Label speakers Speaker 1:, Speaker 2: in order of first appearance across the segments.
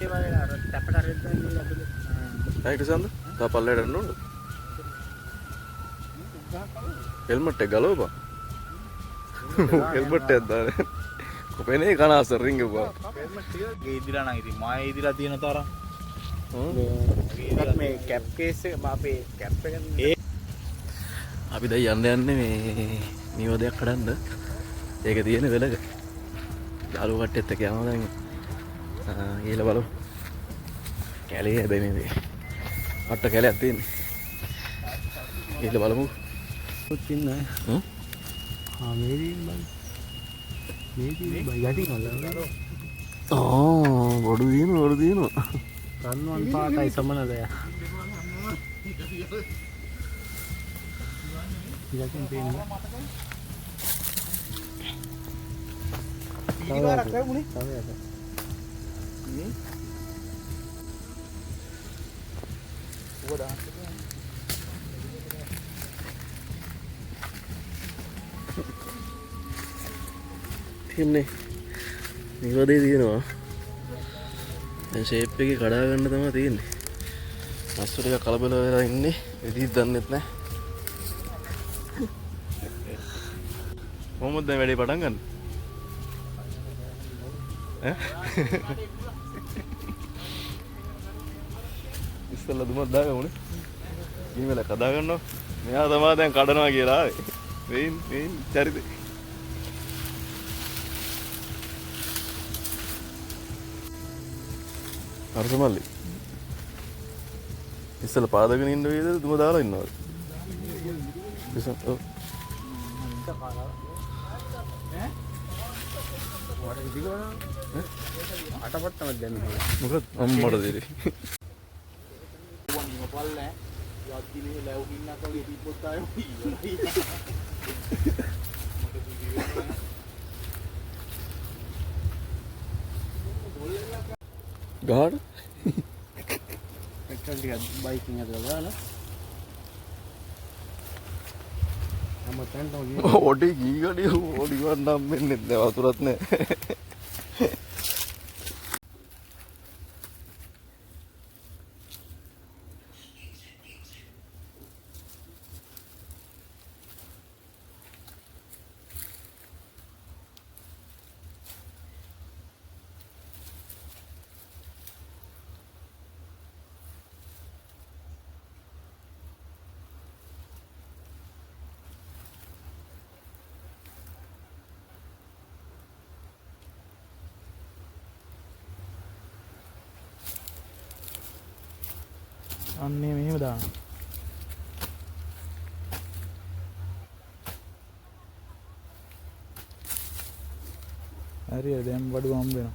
Speaker 1: ඒ වගේ අර තැපට රෙද්දන් ගිහලා ඇතුලේ.
Speaker 2: රයිට් සන්ද තව පල්ලයට යන්න ඕනද? හෙල්මට් එක ගලවපන්. හෙල්මට් එකක් දාන්න. කොපේනේ කන අසර රිංගපුවා.
Speaker 3: ගේ ඉදිලා නම් ඉතින් මා ඉදිලා තියෙන තරම්.
Speaker 1: මේ කැප් කේස් එක අපේ කැප් එක
Speaker 2: අපි දැන් යන්න යන්නේ මේ නිවදයක් කඩන්න. ඒක තියෙන වෙලක. යාළුවෝ කට්ටියත් එක්ක යනවා දැන්. ගිහලා බලමු. කැලේ හැබැයි මේ අට්ට කැලයක් තියෙන්නේ. ගිහලා බලමු.
Speaker 1: ඉන්න.
Speaker 2: හ්ම්?
Speaker 1: ආ මේ තියෙන බයි. මේ තියෙන බයි යටින් අල්ලන්න.
Speaker 2: ආ බඩු තියෙනවා බඩු තියෙනවා.
Speaker 1: රන්වන් පාටයි සමනලය. යටින් පේන්නේ.
Speaker 3: පීඩි පාරක් ලැබුණේ.
Speaker 1: තව යට.
Speaker 3: මේ ඔබ දාන්න.
Speaker 2: තියෙන්නේ නිවදේ තියෙනවා. දැන් ෂේප් එකේ කඩා ගන්න තමයි තියෙන්නේ. මස්සු ටික කලබල වෙලා ඉන්නේ. විදිහක් දන්නෙත් නෑ. කොහොමද දැන් වැඩේ පටන් ගන්න? ඈ? ඉස්සෙල්ලා දුමක් දාගමුනේ. ගිනි වෙලා කදා ගන්නවා. මෙයා තමයි දැන් කඩනවා කියලා ආවේ. වෙයින් වෙයින් චරිතේ. අරස මල්ලි. ඉස්සෙල්ලා පාදගෙන ඉන්න වේද දුම දාලා ඉන්නවද? ඉස්සෙල් ඔව්.
Speaker 1: අටපට්ටමක් දැම්මේ.
Speaker 2: මොකද අම්මට දෙරි.
Speaker 3: පල්ලෑ යද්දි මේ ලැබ් ගින්නක් වගේ තිබ්බොත් ආයෙ ඉවරයි. මට දුවි වෙනවා.
Speaker 2: ගහට
Speaker 1: පෙට්‍රල් ටිකක් බයිකින් ඇදලා දාලා. හැම තැනටම ගිහින්
Speaker 2: ඔඩි ගී ගඩි ඔඩි වන් නම් වෙන්නේ නැහැ වතුරත් නැහැ.
Speaker 3: අන්නේ මෙහෙම දාන්න. හරි දැන් බඩුව හම්බ වෙනවා.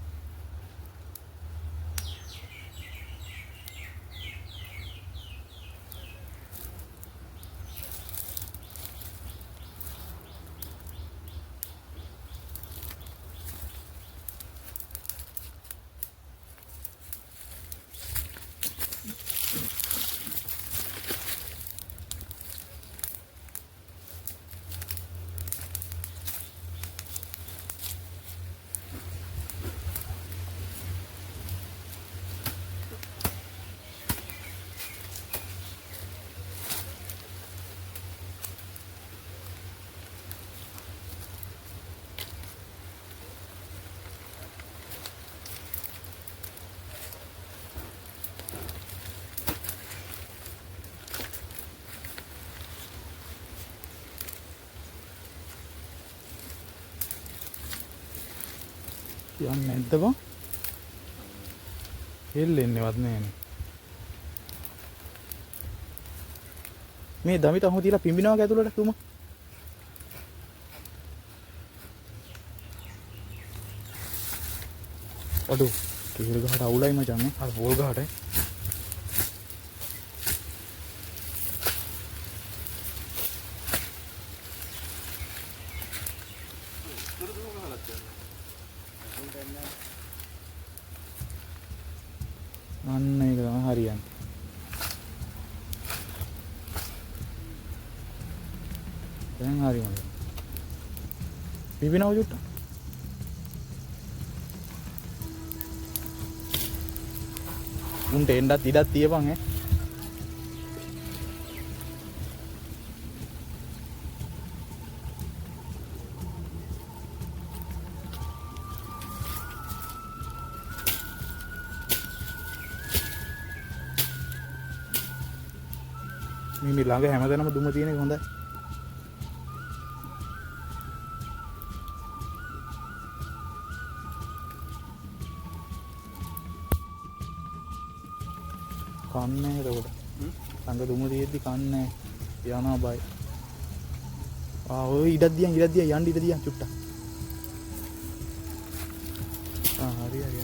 Speaker 3: යන්නේ නැද්ද බං? හෙල්ලෙන්නේවත් නෑනේ. මේ දමිත අහු තියලා පිඹිනවා ඇතුළට තුම. අඩෝ කේල් ගහට අවුලයි මචං නේ. අර බෝල් ගහට. අන්න ඒක තමයි හරියන්නේ. දැන් හරි මචං. පිපිනව චුට්ටක්. උන්ට එන්නත් ඉඩක් තියපන් ඈ. මේ ළඟ හැමතැනම දුම තියෙන එක හොඳයි. කන්නේ එතකොට. ළඟ දුම තියෙද්දි කන්නේ යනවා බයි. ආ ඔය ඉඩක් දියන් ඉඩක් දියන් යන්න ඉඩ දියන් චුට්ටක්. ආ හරි හරි.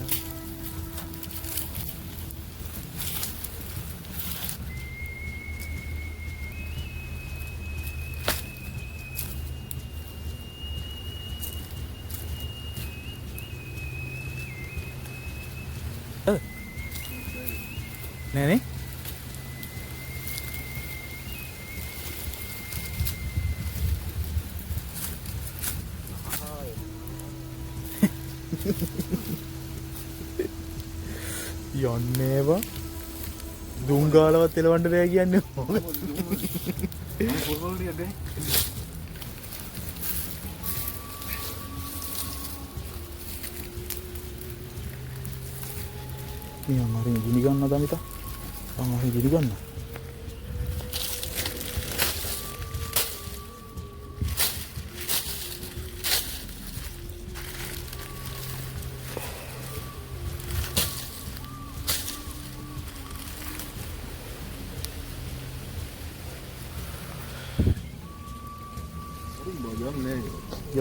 Speaker 3: නෑ නේ යන්නේ බා දුම් ගාලවත් එලවන්න බෑ කියන්නේ මොකද?
Speaker 2: පොරවල් ටිකක් ගහයි.
Speaker 3: මේ අමාරුවෙන් ගිනි ගන්නවා දමිතා. අමාරුවෙන් ගිනි ගන්නවා.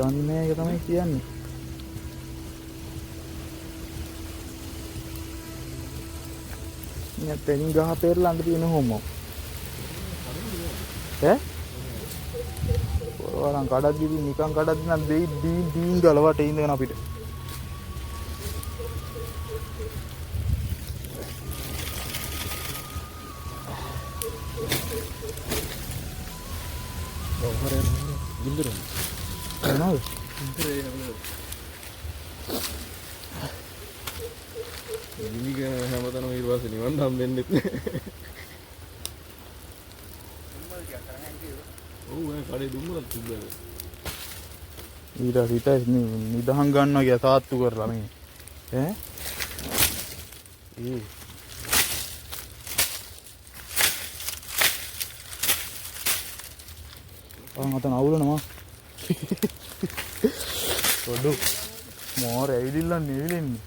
Speaker 3: යන්නේ ඒක තමයි කියන්නේ. මේ තෙනින් ගහ පෙරලා ළඟ තියෙන හොමෝ. ඈ? පොරවලන් කඩද්දි නිකන් කඩද්දි නම් දෙයි ඩීන් ඩීන් ගාලා වටේ ඉඳගෙන අපිට. මොනවද?
Speaker 2: ගිනි ගන්න හැමතැනම ඊට පස්සේ නිවන් හම්බෙන්නෙත් නෑ. ඔව් ඒ කඩේ දුම්මලක් තිබ්බා.
Speaker 3: ඊට හිතයි නිදහන් ගන්නවා කියලා සාත්තු කරලා මේ. ඈ? ඒ ආ මතන අවුලනවා. පොඩු මෝර ඇවිදින්න නෙවිලෙන්නේ.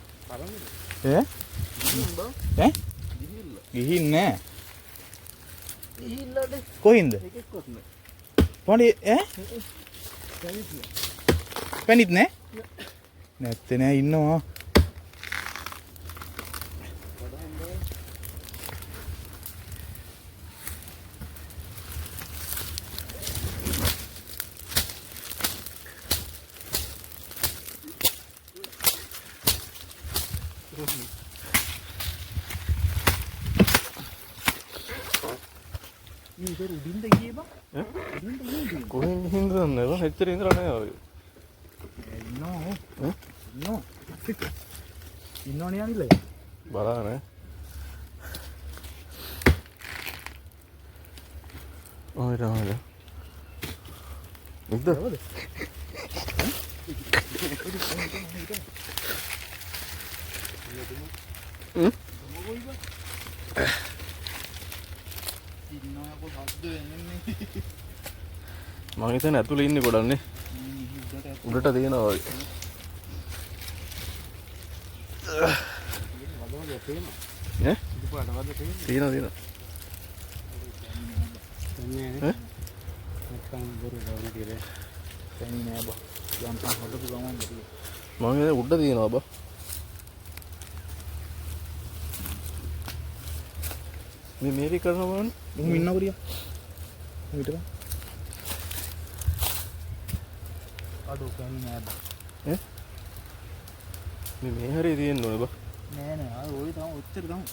Speaker 3: ඈ? ඈ? ගිහින් නෑ.
Speaker 2: ගිහිල්ලාද?
Speaker 3: කොහින්ද?
Speaker 2: එකෙක්වත් නෑ.
Speaker 3: පොඩි ඈ? පැනිත් නෑ. නැත්තේ නෑ ඉන්නවා. මේ ඉතින් උඩින්ද ගියේ බං?
Speaker 2: ඈ? උඩින්ද ගියේ. කොහෙන් ගිහින්ද දන්නේ නෑ බං. එච්චර ඉඳලා නෑ වගේ.
Speaker 3: ඉන්නවා ඈ. ඉන්නවා. ඉන්නවනේ අනිල් අය.
Speaker 2: බලන්න ඈ. ඔය රාහල. මොකද? මං හිතන්නේ ඇතුලේ ඉන්නේ ගොඩක් නේ. උඩට තියෙනවා වගේ. ඈ? තියෙනවා තියෙනවා. ඈ?
Speaker 3: නෑ බා. යන්තම් හදපු ගමන් බැරි.
Speaker 2: මං හිතන්නේ උඩ තියෙනවා බා. මේ මේරි කරනවා බලන්න.
Speaker 3: උන් ඉන්නව රියා. උන් හිටපන්. අඩෝ කන්නේ නෑ බා.
Speaker 2: ඈ? මේ මේ හරිය තියෙන්න ඕනේ බා.
Speaker 3: නෑ නෑ ආ ඔය තමයි ඔච්චර තමයි.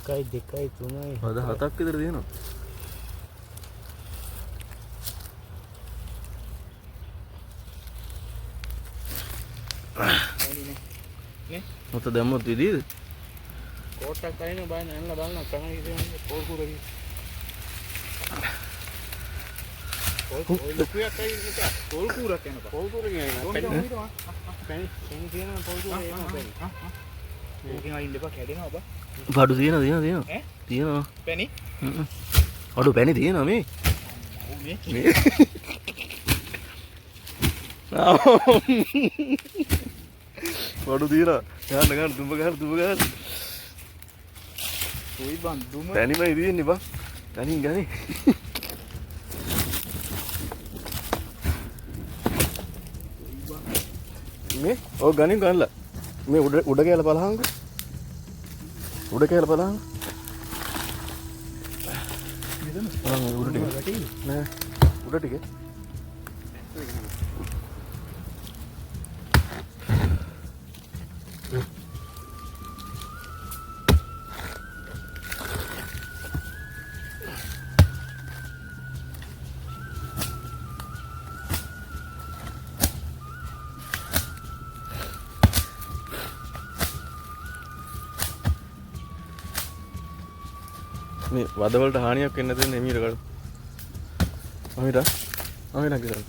Speaker 1: එකයි දෙකයි තුනයි
Speaker 2: හද හතක් විතර තියෙනවා. මොකද දැම්මොත් විදියද?
Speaker 1: කෝට්ටක් අයින බයන ඇනලා බලන්න පැන ඉතින් පොල් කුර කි. පොල් ලොකුයක් අයින් එක
Speaker 3: පොල් කුරක් එනවා.
Speaker 1: පොල් කුර කියනවා. පැණි පැණි පැණි තියෙනවා පොල් කුර එනවා පැණි.
Speaker 3: ඕකෙන් අයින් දෙපා කැඩෙනවා බා.
Speaker 2: බඩු තියෙනවා තියෙනවා තියෙනවා.
Speaker 3: ඈ?
Speaker 2: තියෙනවා.
Speaker 3: පැණි?
Speaker 2: හ්ම්. අඩු පැණි තියෙනවා මේ.
Speaker 3: ඔව් මේ.
Speaker 2: මේ. බඩු තියෙනවා. ගන්න ගන්න දුඹ ගන්න දුඹ ගන්න.
Speaker 3: ඔයි බං දුම.
Speaker 2: පැණිමයි තියෙන්නේ බං. ගනින් ගනින්. මේ ඔව් ගනින් ගන්නලා. මේ උඩ උඩ කෑල්ල බලහන්කෝ. උඩ කෑල්ල බලහන්.
Speaker 3: මෙතන
Speaker 2: බලන්න උඩ ටික. නෑ උඩ ටික. මේ වද වලට හානියක් වෙන්නේ නැති වෙන එමීට කඩ. අමීට අමීට කිසල්.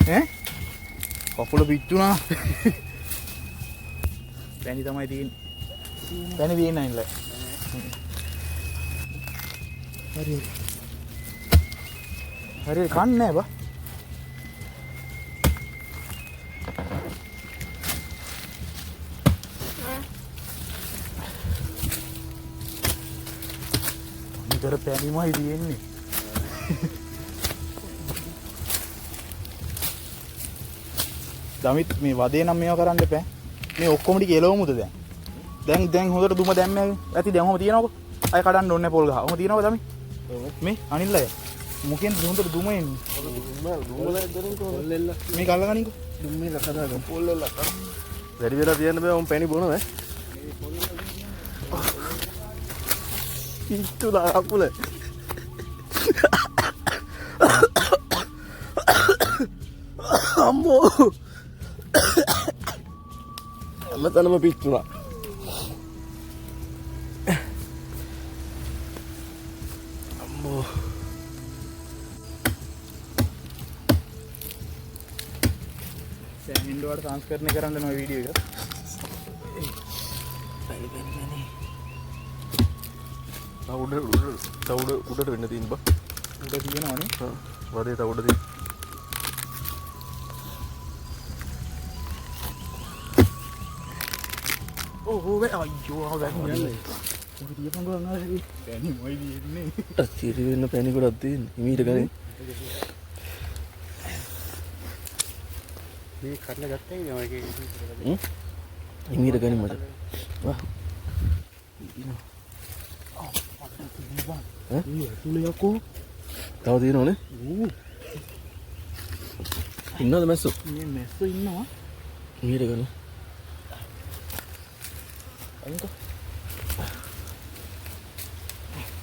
Speaker 3: ඈ? කකුල පිච්චුණා. පැණි තමයි තියෙන්නේ. පැණි තියෙන්න අයින්ල. හරි. හරි කන්නේ නෑ බා. නිතර පැණිමයි තියෙන්නේ. දමිත් මේ වදේ නම් මේවා කරන්න එපා. මේ ඔක්කොම ටික එලවමුද දැන්? දැන් දැන් හොඳට දුම දැම්ම ඇති දැන් ඔහොම තියනවකෝ. අය කඩන්න ඕනේ පොල් ගහ. ඔහොම තියනවකෝ දමි. මේ අනිල් අය. මොකෙන්ද හොඳට දුම එන්නේ? මේක අල්ලගනින්කෝ.
Speaker 1: දුම්මේ රකදා ගන්න. පොල් එල්ල.
Speaker 2: වැඩි වෙලා තියන්න බෑ උන් පැණි බොනවා ඈ. පිච්චුලා කකුල. අම්මෝ. හැමතැනම පිච්චුණා. අම්මෝ.
Speaker 3: දැන් ඉන්ඩෝවට සංස්කරණය කරන්න යනවා වීඩියෝ එක.
Speaker 2: පැණි පැණි පැණි. තව උඩ උඩ තව උඩ උඩට වෙන්න තියෙන බා.
Speaker 3: උඩ තියෙනවනේ.
Speaker 2: ඔව්. වදේ තව උඩ තියෙන.
Speaker 3: ඔව් ඔව් අයියෝ ආ වැටුණා. ඔය තියපන් ගොඩක් ආවේ. පැණි මොයි තියෙන්නේ.
Speaker 2: සිරි වෙන්න පැණි ගොඩක් තියෙන. හිමීට ගන්නේ.
Speaker 1: මේ කඩලා ගත්තේ නේ ඔය එකේ.
Speaker 2: හ්ම්. හිමීට ගන්නේ මචං. වා. ඈ?
Speaker 3: මේ ඇතුලේ යකෝ.
Speaker 2: තව තියෙනවනේ.
Speaker 3: ඌ
Speaker 2: ඉන්නවද මැස්සෝ?
Speaker 3: මේ මැස්සෝ ඉන්නවා.
Speaker 2: හිමීට ගන්න.
Speaker 3: අයින්කෝ.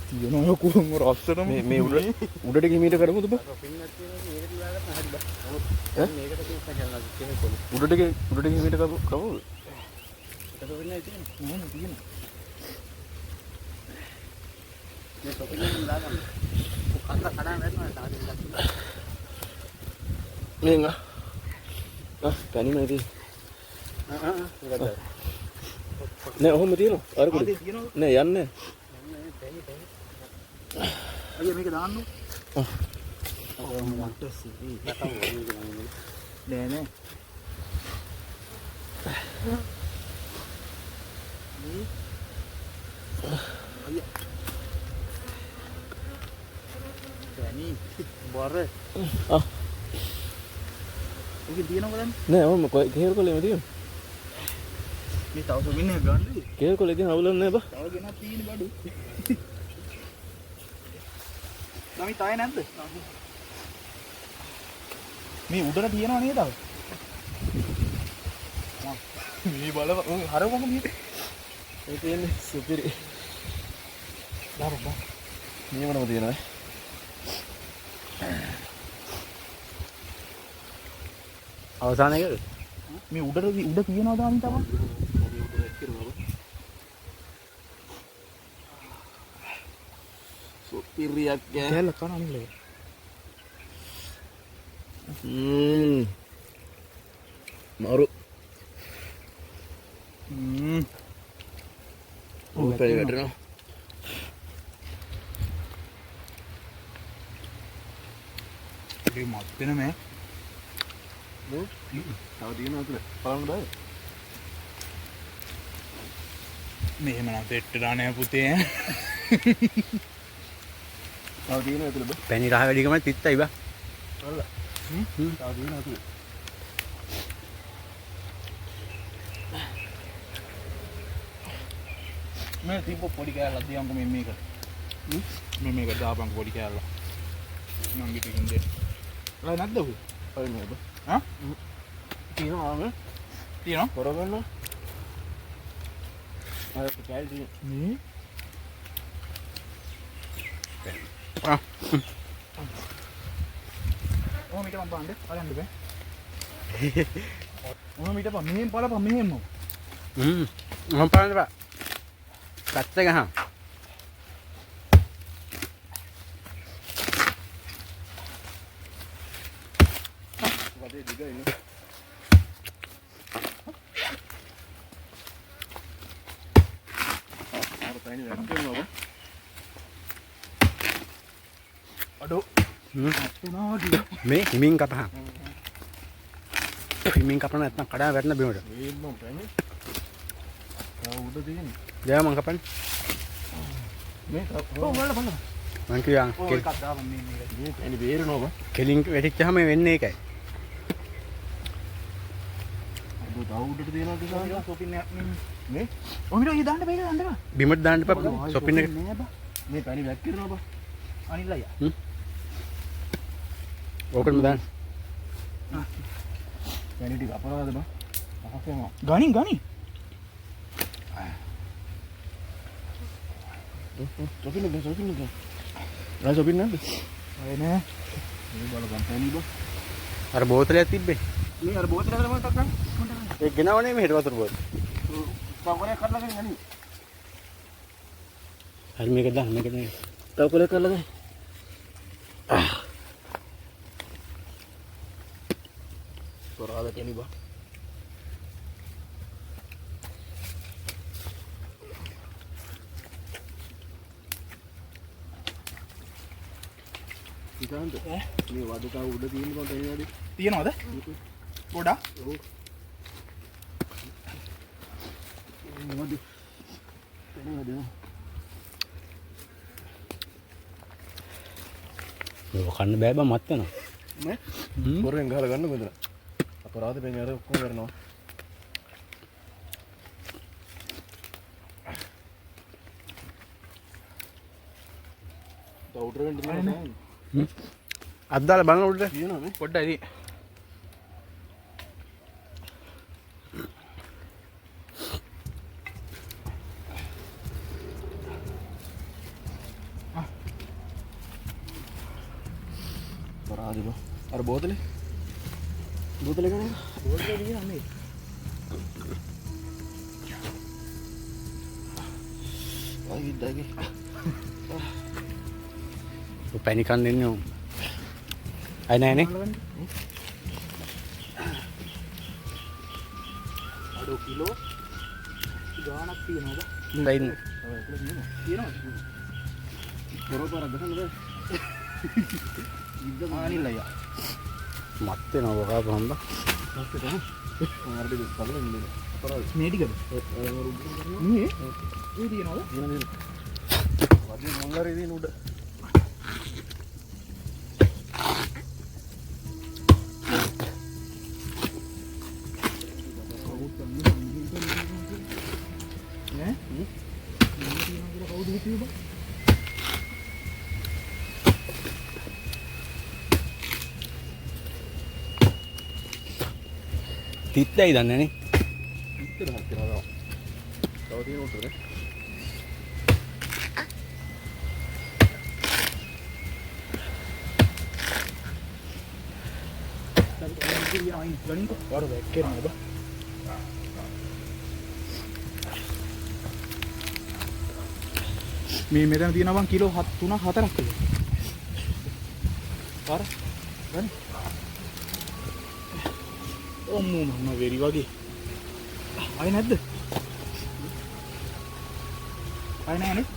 Speaker 3: තියෙනවා යකෝ මොර අස්සනම.
Speaker 2: මේ මේ උඩ උඩ ටික හිමීට කඩමුද බා?
Speaker 1: පින්නක් තියෙනවා මේක තියාගන්න හරි බා.
Speaker 2: ඈ?
Speaker 1: මේකට තියෙන කරලා තියෙන පොල්.
Speaker 2: උඩ ටික උඩ ටික හිමීට කපමුද?
Speaker 1: එක පින්නයි තියෙන්නේ.
Speaker 3: නෑ නෑ තියෙනවා.
Speaker 1: මේ තොපින් දාගන්න. කන්න කඩන් වැටෙනවා තාම දෙයක්.
Speaker 2: මේ ආ. ආ පැණිමයි තියෙන්නේ.
Speaker 1: ආ ආ මොකද?
Speaker 2: නෑ ඔහොම තියෙනවා. අර කුඩේ.
Speaker 3: ආ තියෙනවා.
Speaker 2: නෑ යන්නේ නෑ.
Speaker 1: පැණි පැණි.
Speaker 3: අයියා මේක දාන්න.
Speaker 2: ආ.
Speaker 3: මට සිරි. නෑ නෑ. මේ අයියා. පැණි බර.
Speaker 2: ආ.
Speaker 3: ඔකේ තියෙනවද දැන්?
Speaker 2: නෑ ඔහොම කේල් කොලේම තියෙනවා.
Speaker 3: මේ තව සොමින් එක ගන්නද?
Speaker 2: කේල් කොලේ ඉතින් අවුලක් නෑ බා.
Speaker 3: තව ගෙනත් තියෙන බඩු. නමි තායේ නැද්ද? මේ උඩට තියෙනව නේද තව? මේ බලව ඔය හරවම මේ
Speaker 2: මේ තියෙන්නේ සුපිරි.
Speaker 3: දාපන් බා.
Speaker 2: නියමනම තියෙනවා.
Speaker 1: අවසාන එකද?
Speaker 3: මේ උඩට උඩ තියනවා දාමින් තමයි.
Speaker 2: සුපිරියක් ගෑ.
Speaker 3: කෑල්ල කන අනිල් එක.
Speaker 2: මරු. ඔව් පැණි වැටෙනවා.
Speaker 3: ඒ මත් වෙන මෑ.
Speaker 2: නේ? තව තියෙනවා අතුල. බලන්න බෑ.
Speaker 3: මෙහෙම නම් සෙට් වෙලා නෑ පුතේ.
Speaker 2: තව තියෙනවා අතුල බෑ.
Speaker 1: පැණි රහ වැඩි ගමන් තිත්තයි බා.
Speaker 2: බලලා. තව තියෙනවා අතුල.
Speaker 3: මේ තිබ්බ පොඩි කෑල්ලක් දියන්කෝ මේ මේක. මේ මේක දාපන්කෝ පොඩි කෑල්ල. නංගි ටිකින් දෙන්න. ඔය නැද්ද ඔහු?
Speaker 2: ඔය නේද?
Speaker 3: ඈ?
Speaker 2: තියෙනවා මේ.
Speaker 3: තියෙනවා?
Speaker 2: කරගන්න. අර කෑලි තියෙන.
Speaker 3: මේ
Speaker 1: ආ.
Speaker 3: ඔහොම හිටපන් බාන්න. බලන්න බෑ. ඔහොම හිටපන් මෙහෙම බලපන් මෙහෙම.
Speaker 1: ඔහොම බලන්න බා. පැත්ත ගහන්.
Speaker 2: වදේ දිගයි නේ. අර පැණි වැක්කෙනවා බා.
Speaker 3: අඩෝ. තුනා කිව්වා.
Speaker 1: මේ හිමින් කපහන්. හිමින් කපන නැත්නම් කඩා වැටෙන බිමට.
Speaker 2: මේ මං පැණි. තව උඩ තියෙන්නේ.
Speaker 1: දයා මං කපන්නේ.
Speaker 2: මේ ඔව් බලන්න බලන්න.
Speaker 1: මං කිව්වා
Speaker 3: ඔව් එකක් දාපන් මේ මේක.
Speaker 2: මේ පැණි බේරෙනවා බා.
Speaker 1: කෙලින් වැටිච්චාම වෙන්නේ ඒකයි.
Speaker 2: අඩෝ තව උඩට තියෙනවා කියලා.
Speaker 3: සොපින් එකක් නෙමෙයි.
Speaker 2: මේ
Speaker 3: ඔය මිට ඔය දාන්න බෑ ඒක දාන්න බෑ.
Speaker 1: බිමට දාන්න එපා සොපින් එක.
Speaker 3: නෑ බා.
Speaker 2: මේ පැණි වැක්කිරෙනවා බා.
Speaker 3: අනිල් අයියා.
Speaker 1: ඕකටම දාන්න.
Speaker 2: පැණි ටික අපරාධ බා. අහස් යනවා.
Speaker 3: ගනින් ගනින්.
Speaker 2: සොපින් එක සොපින් එක. රා සොපින් නැද්ද?
Speaker 3: ඔය නෑ.
Speaker 2: මේ බලපන් පැණි බා.
Speaker 1: අර බෝතලයක් තිබ්බේ.
Speaker 2: මේ අර බෝතලේ කරලා මතක් කරගන්න.
Speaker 1: ඒක ගෙනවනේ මෙහෙට වතුර බෝතල.
Speaker 2: තව කොලයක් කඩලා ගන්න ගනි.
Speaker 1: හරි මේක දාන්න මේක දාන්න.
Speaker 2: තව කොලයක් කඩලා ගන්න. පරාද පැණි බා. ඉතාලන්ත මේ වද තව උඩ තියෙන බං පැණි වඩේ.
Speaker 3: තියෙනවද? ගොඩක්?
Speaker 2: ඔව්. මේ වද පැණි වද.
Speaker 1: මේක කන්න බෑ බං මත් වෙනවා.
Speaker 2: නේ? පොරෙන් ගහලා ගන්න මෙතන. අපරාධ පැණි අර ඔක්කොම කරනවා. තව උඩට වෙන්න තියෙනවා.
Speaker 1: අත් දාලා බලන්න උඩට.
Speaker 2: තියෙනවා මේ.
Speaker 3: පොඩ්ඩයි ඉතින්.
Speaker 2: අපරාධ බා. අර බෝතලේ. බෝතලේ ගන්න.
Speaker 3: බෝතලේ තියෙනවා මේ.
Speaker 2: ආයි ඉද්දාගේ.
Speaker 1: ඔය පැණි කන්න එන්නේ ඕ. අය නෑ නේ.
Speaker 3: අඩෝ කිලෝ ගාණක් තියෙනවා බා.
Speaker 1: හොඳයි ඉන්න.
Speaker 3: තියෙනවද?
Speaker 2: පොරපාරක් ගහන්න බෑ. ඉද්ද
Speaker 3: අනිල් අයියා.
Speaker 1: මත් වෙනවා බකා බං.
Speaker 2: මස්ත තමයි. අර ටික බලන්න ඉන්නේ. අපරාධ.
Speaker 3: මේ ටිකද?
Speaker 2: අර උඩ කරනවා.
Speaker 3: මේ ඒ තියෙනවද?
Speaker 2: තියෙන තියෙන. වදේ මුල් හරි තියෙන උඩ.
Speaker 3: ඈ? මේ තියෙනවා කියලා කවුද හිතුවේ බං?
Speaker 1: තිත්තයි දන්නේ නේ.
Speaker 2: ඉත්තර හක් කරනවා. තව තියෙන උඩට.
Speaker 3: ගනින්කෝ. වර දැක්කේ නේද? මේ මෙතන තියෙනවා බං කිලෝ 7 3 4ක් විතර. වර ගනි. ඔම්මෝ මම වෙරි වගේ. ආයේ නැද්ද? ආයේ නෑ නේ?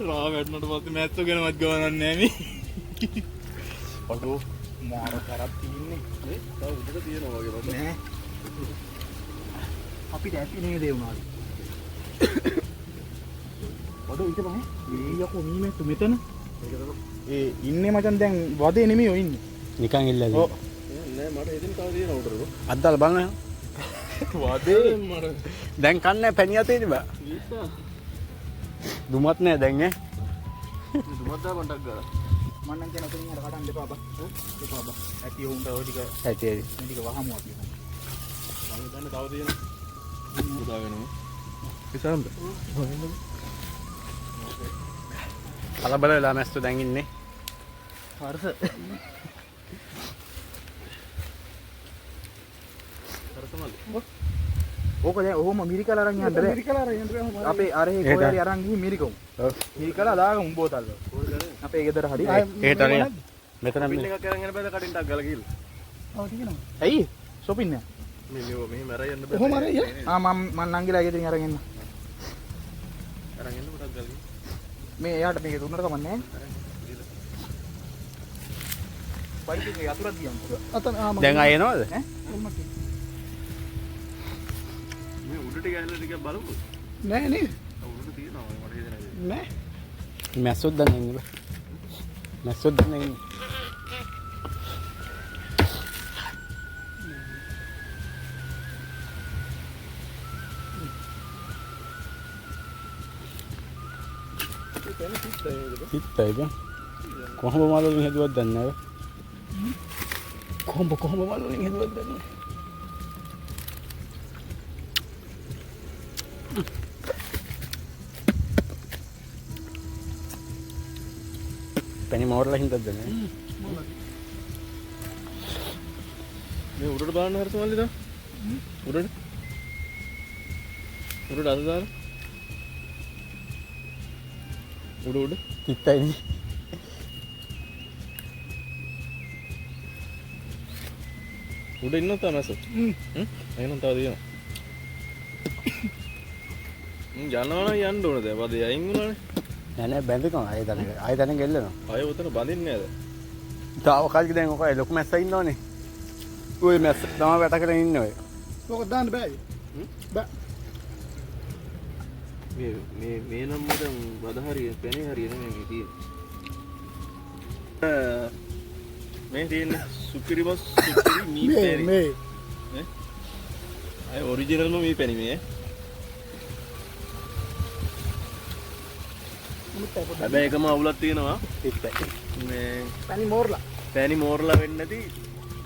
Speaker 3: රා වැටුණට පස්සේ මැස්සෝ ගැනවත් ගවනන්නේ නෑ මේ. අඩෝ මාර කරක් තියෙන්නේ.
Speaker 2: නේ තව උඩට තියෙනවා වගේ බං.
Speaker 3: නෑ. අපිට ඇති නේද ඒ වුණාට. අඩෝ ඊට පස්සේ මේ යකෝ මී මැස්සෝ මෙතන. ඒ ඉන්නේ මචං දැන් වදේ නෙමෙයි ඔය ඉන්නේ.
Speaker 1: නිකන් ඉල්ලලා.
Speaker 3: ඔව්.
Speaker 2: නෑ මට එදින් තව තියෙනවා උඩට.
Speaker 1: අද්දාල බලන්න.
Speaker 2: වදේ මට
Speaker 1: දැන් කන්නේ පැණි අතේ තිබා. දුමත් නෑ දැන් ඈ.
Speaker 2: දුමත් දාපන් ටක් ගාලා.
Speaker 3: මං නම් කියන ඔතනින් අර කඩන්න එපා බා. එපා බා. ඇති උන්ට ඔය ටික
Speaker 1: ඇති ඇති.
Speaker 3: මේ ටික වහමු අපි.
Speaker 2: මං හිතන්නේ තව තියෙනවා. උදාගෙනම. ඉස්සරහට.
Speaker 1: කලබල වෙලා මැස්සෝ දැන් ඉන්නේ.
Speaker 3: හර්ෂ.
Speaker 2: හර්ෂ මල්ලි.
Speaker 3: ඕක දැන් ඔහොම මිරිකලා අරන් යන්න බෑ.
Speaker 4: මිරිකලා අරන් යන්න බෑ.
Speaker 3: අපේ අර ඒ කොහේ හරි අරන් ගිහින් මිරිකමු.
Speaker 1: ඔව්.
Speaker 3: මිරිකලා දාගමු බෝතල් වල. අපේ ගෙදර හරි.
Speaker 1: ඒකට අර මෙතන
Speaker 2: පින් එකක් අරන් යන්න බෑද කටින් ටක් ගාලා ගිහලා.
Speaker 4: ඔව් තියෙනවා.
Speaker 3: ඇයි? ෂොපින් නෑ.
Speaker 2: මේ මේ මෙහෙම අරන් යන්න බෑ.
Speaker 4: ඔහොම අරන් ය.
Speaker 3: ආ මං මං නංගිලා ගෙදරින් අරන් එන්න.
Speaker 2: අරන් එන්න ටක් ගාලා ගිහලා.
Speaker 3: මේ එයාට මේක දුන්නට කමක් නෑ. බයික් එකේ යතුරක් ගියන්කෝ.
Speaker 4: අතන ආ මං
Speaker 1: දැන් ආයෙ එනවද?
Speaker 3: ඈ?
Speaker 2: මේ උඩට ගහලා ටිකක් බලමු.
Speaker 4: නෑ නේ.
Speaker 2: උඩට තියෙනවා මට හිතෙනවා.
Speaker 4: නෑ.
Speaker 1: මැස්සොත් දන්නේ ඉන්නේ බා. මැස්සොත් දන්නේ ඉන්නේ. සිත්තයි බං. කොහොම මල් වලින් හැදුවත් දන්නේ නෑ බං. කොහොම කොහොම මල් වලින් හැදුවත් දන්නේ නෑ. පැණි මෝරලා හින්දාද දන්නේ නෑ.
Speaker 2: මේ උඩට බලන්න හර්ෂ මල්ලි දා. උඩට. උඩට අත දාලා. උඩ උඩ.
Speaker 1: තිත්තයි නේ.
Speaker 2: උඩ ඉන්නව තාම මැස්සෝ. හ්ම්. එහෙනම් තව තියෙනවා. යනවා නම් යන්න ඕන දැන්. වදේ අයින් වුණානේ.
Speaker 1: නෑ නෑ බැඳෙනවා ආයෙ තැනක. ආයෙ තැනක එල්ලෙනවා.
Speaker 2: ආයෙ උතන බඳින්නේ නෑද?
Speaker 1: තාවකාලික දැන් ඔක ලොකු මැස්සා ඉන්නවනේ. ඔය මැස්ස තමයි වැට කරගෙන ඉන්නේ ඔය.
Speaker 4: ඔක දාන්න බෑ. බෑ.
Speaker 2: මේ මේ මේ නම් මට වද හරිය පැණි හරිය නෙමෙයි මේ තියෙන්නේ. මේ තියෙන්නේ සුපිරිම සුපිරි මී පැණි.
Speaker 4: මේ
Speaker 2: නේ? අය ඔරිජිනල්ම මී පැණි මේ. හැබැයි එකම අවුලක් තියෙනවා.
Speaker 1: තිත්තයි.
Speaker 2: මේ
Speaker 4: පැණි මෝරලා.
Speaker 2: පැණි මෝරලා වෙන්නේ නැති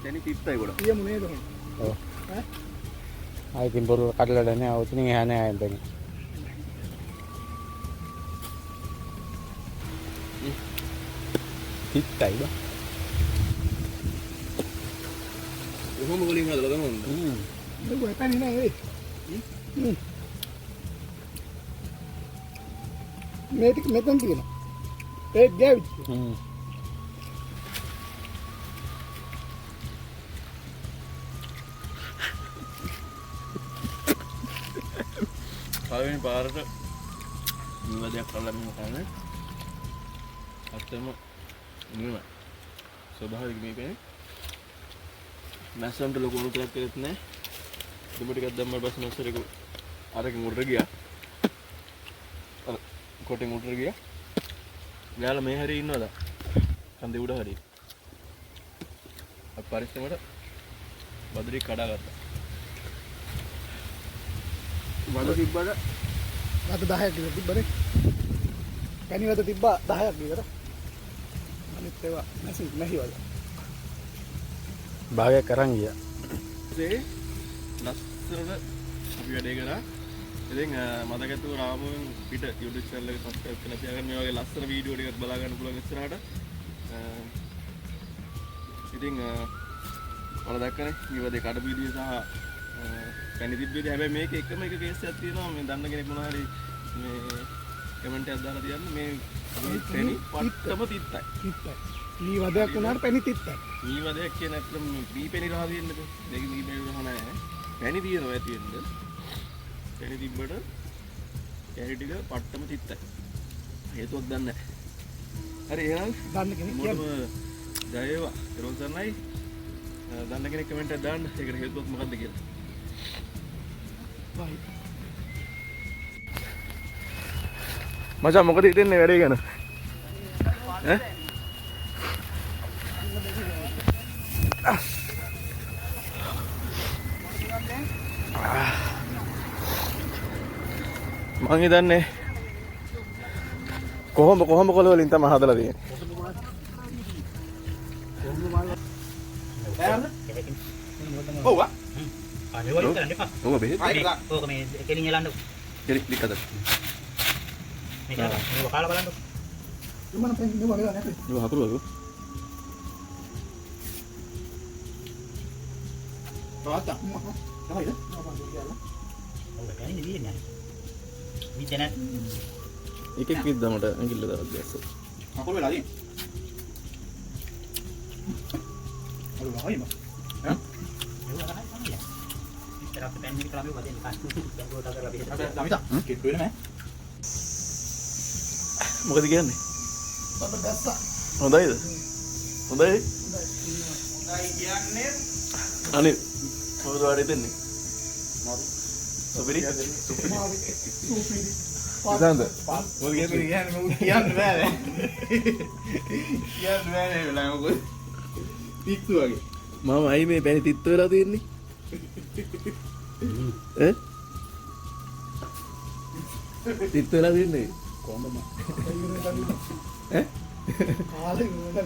Speaker 2: පැණි තිත්තයි ගොඩක්.
Speaker 4: තියමු නේද ඔහොම?
Speaker 1: ඔව්.
Speaker 4: ඈ?
Speaker 1: ආයෙ ඉතින් බොරුව කඩලා නෑ. ඔතනින් එහා නෑ ආයෙ පැණි. තිත්තයි බා.
Speaker 2: කොහොම වලින් හදලා තමයි.
Speaker 1: හ්ම්.
Speaker 4: මේක පැණි නෑ ඒ. හ්ම්. මේ ටික මෙතන තියෙනවා. ඒත් ගෑවිච්ච.
Speaker 1: හ්ම්.
Speaker 2: පළවෙනි පාරට මේ දෙයක් කරලා මම කන්නේ. ඇත්තම නියමයි. ස්වභාවික මේ පැණි. මැස්සන්ට ලොකු අනුතරක් කරෙත් නෑ. දුම ටිකක් දැම්මම පස්සේ මැස්ස ටික අරකින් උඩට ගියා. අර කොටෙන් උඩට ගියා. මෙයාලා මේ හරිය ඉන්නවද? කන්දේ උඩ හරිය. අපි පරිස්සමට බදුරි කඩා ගත්තා.
Speaker 1: වද තිබ්බට
Speaker 4: වද 10ක් විතර තිබ්බනේ. පැණි වද තිබ්බා 10ක් විතර. අනිත් ඒවා නැසි නැහි වද.
Speaker 1: භාගයක් අරන් ගියා.
Speaker 2: ඒ ලස්සනට අපි වැඩේ කරා. ඉතින් මතක ඇතුව රාමුවෙන් පිට YouTube channel එක subscribe කරලා තියාගන්න. මේ වගේ ලස්සන වීඩියෝ ටිකක් බලා ගන්න පුළුවන් ඉස්සරහට. ඉතින් ඔයාලා දැක්කනේ මේ වගේ කඩපු විදිය සහ පැණි තිබ්බ විදිය. හැබැයි මේක එකම එක කේස් එකක් තියෙනවා. මේ දන්න කෙනෙක් මොනවා හරි මේ කමෙන්ට් එකක් දාලා තියන්න. මේ මේ පැණි පට්ටම තිත්තයි.
Speaker 4: තිත්තයි. මී වදයක් වුණාට පැණි තිත්තයි.
Speaker 2: මී වදයක් කියන ඇත්තටම මී පැණි රහ තියෙන්න බෑ. මේක මී පැණි රහ නෑ. පැණි තියෙනවා ඇති වෙන්න. පැණි තිබ්බට කැරි ටික පට්ටම තිත්තයි. හේතුවක් දන්නේ නෑ. හරි එහෙනම්
Speaker 4: දන්න කෙනෙක් කියන්න.
Speaker 2: හැමෝටම ජය වේවා. ඊළඟ සරණයි. දන්න කෙනෙක් කමෙන්ට් එකක් දාන්න. ඒකට හේතුවක් මොකද්ද කියලා.
Speaker 4: බයි.
Speaker 2: මචං මොකද හිතෙන්නේ වැඩේ ගැන? ඈ? මං හිතන්නේ කොහොම කොහොම කොළ වලින් තමයි හදලා තියෙන්නේ.
Speaker 3: ඔව් ආ.
Speaker 5: අනේ කරන්න එපා.
Speaker 2: ඔව් බෙහෙත්.
Speaker 5: ඕක මේ කෙලින් එලන්න.
Speaker 2: කෙලි ටික හදන්න.
Speaker 5: මේක මේක කාලා බලන්න.
Speaker 4: මම පැණි නෙවෙයි වගේ නෑ.
Speaker 2: ඒක හකුරු වගේ.
Speaker 3: තාත්තා. තමයි.
Speaker 5: ඔව් පැණි නෙවෙයි නෑ. විද්ද නැත්.
Speaker 2: එකෙක් විද්දා මට ඇඟිල්ල දාලා දැස්සෝ.
Speaker 3: හකුරු වෙලා තියෙන්නේ. අර වහයිම. ඈ?
Speaker 5: මේව රහයි තමයි. ඉතින් අපේ පැණි එක කරා මේව වදින්න කන්න. දැන් ගෝතා කරලා බෙහෙත්.
Speaker 3: අපේ දමිතා කිට්ටු වෙන නෑ.
Speaker 2: මොකද කියන්නේ?
Speaker 4: බබ දැස්සා.
Speaker 2: හොඳයිද? හොඳයි.
Speaker 3: හොඳයි කියන්නේ
Speaker 2: අනේ මොකද ඔයාලට හිතෙන්නේ? සුපිරි.
Speaker 4: සුපිරි.
Speaker 2: ඉතින්ද?
Speaker 3: මොකද කියන්නේ කියන්නේ මොකද කියන්න බෑ නෑ. කියන්න බෑ නේ වෙලාව මොකද පිස්සු වගේ.
Speaker 2: මම අයි මේ පැණි තිත්ත වෙලා තියෙන්නේ. ඈ? තිත්ත වෙලා තියෙන්නේ.
Speaker 3: කොහොමද?
Speaker 2: ඈ?
Speaker 4: කාලේ ඉවරයි.